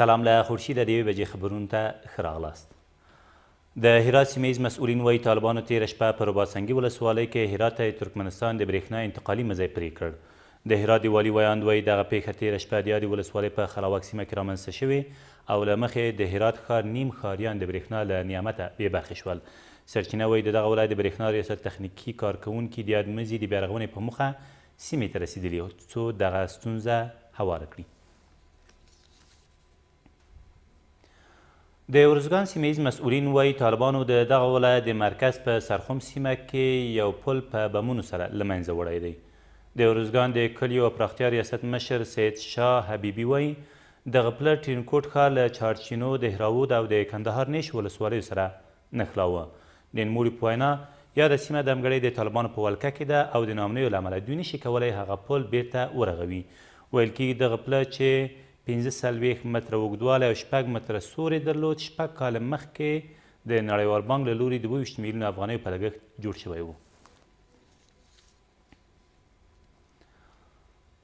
سلام له خورشیده د یوې بجې خبرونو ته ښه راغلاست. د هرات سیمه ییز مسؤلین وایي طالبانو تېره شپه په رباط سنګي ولسوالۍ کې هرات ته د ترکمنستان د برېښنا انتقالي مزی پرې کړ. د هرات د والي ویاند وایي دغه پېښه تېره شپه د یادې ولسوالۍ په خلاوک سیمه کې رامنځته شوې او له مخې یې د هرات ښار نیم ښاریان د برېښنا له نعمته بې برخې شول. سرچینه وایي د دغه ولایت د برېښنا ریاست تخنیکي کارکوونکي د یاد مزي د بیارغونې په موخه سیمې ته رسېدلي څو دغه ستونزه هواره کړي. د ارزګان سیمه ییز مسؤلین وایي طالبانو د دغه ولایت د مرکز په سرخم سیمه کې یو پل په بمونو سره له منځه وړی دی. د ارزګان د کلیو او پراختیا ریاست مشر سید شاه حبیبي وایي دغه پله ټرینکوټ ښار له چارچینو، دهراوود او د کندهار نیش ولسوالیو سره نښلاوه. د نوموړي په وینا، یاده سیمه دمګړۍ د طالبانو په ولکه کې ده او د ناامنیو له امله دوی نشي کولی هغه پل بېرته ورغوي. ویل کېږي دغه پله چې 45 متره اوږدوالی او شپږ متره سور یې درلود، شپږ کاله مخکې د نړیوال بانک له لوري د 27 میلیونه افغانیو په لګښت جوړ شوی و.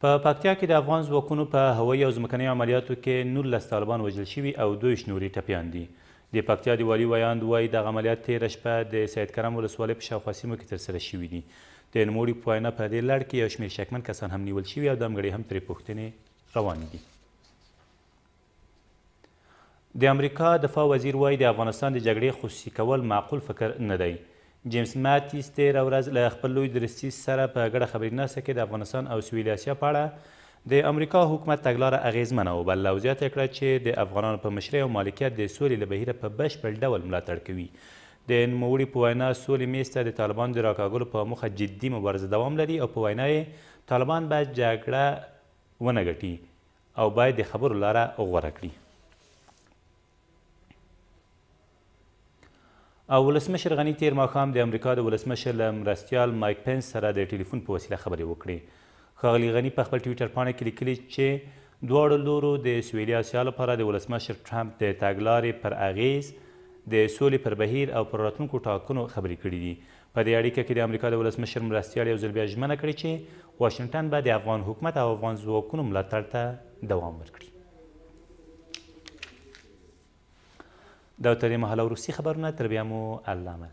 په پکتیا کې د افغان ځواکونو په هوایي او ځمکنیو عملیاتو کې 19 طالبان وژل شوي او 22 نور یې ټپیان دي. د پکتیا د والي ویاند وایي دغه عملیات تېره شپه د سید کرم ولسوالۍ په شاوخوا سیمو کې ترسره شوي دي. د نوموړي په وینا په دې لړ کې یو شمېر شکمن کسان هم نیول شوي او دمګړۍ هم ترې پوښتنې روانې دي. د امریکا دفاع وزیر وايي، د افغانستان د جګړې خصوصي کول معقول فکر نه دی. جیمز ماتیس تېره ورځ له خپل لوی درستیز سره په ګډه خبري ناسته کې د افغانستان او سویلي اسیا په اړه د امریکا حکومت تګلاره اغېزمنه وبلله او زیاته یې کړه چې د افغانانو په مشرۍ او مالکیت د سولې له بهیره په بشپړ ډول ملاتړ کوي. د نوموړي په وینا، سولې میز ته د طالبانو د راکاږلو په موخه جدي مبارزه دوام لري او په وینا یې طالبان به جګړه ونه ګټي او باید د خبرو لاره غوره کړي. او ولسمشر غني تېر ماښام د امریکا د ولسمشر له مرستیال مایک پنس سره د ټلیفون په وسیله خبرې وکړې. ښاغلي غني په خپل ټویټر پاڼه کې لیکلي چې دواړو لورو د سویلي اسیا لپاره د ولسمشر ټرمپ د تګلارې پر اغېز، د سولې پر بهیر او پر راتلونکو ټاکنو خبرې کړې دي. په دې اړیکه کې د امریکا د ولسمشر مرستیال یو ځل بیا ژمنه کړې چې واشنګټن به د افغان حکومت او افغان ځواکونو ملاتړ ته دوام ورکړي. دا تر دې مهاله وروستي خبرونه، تر بیا مو الله مل.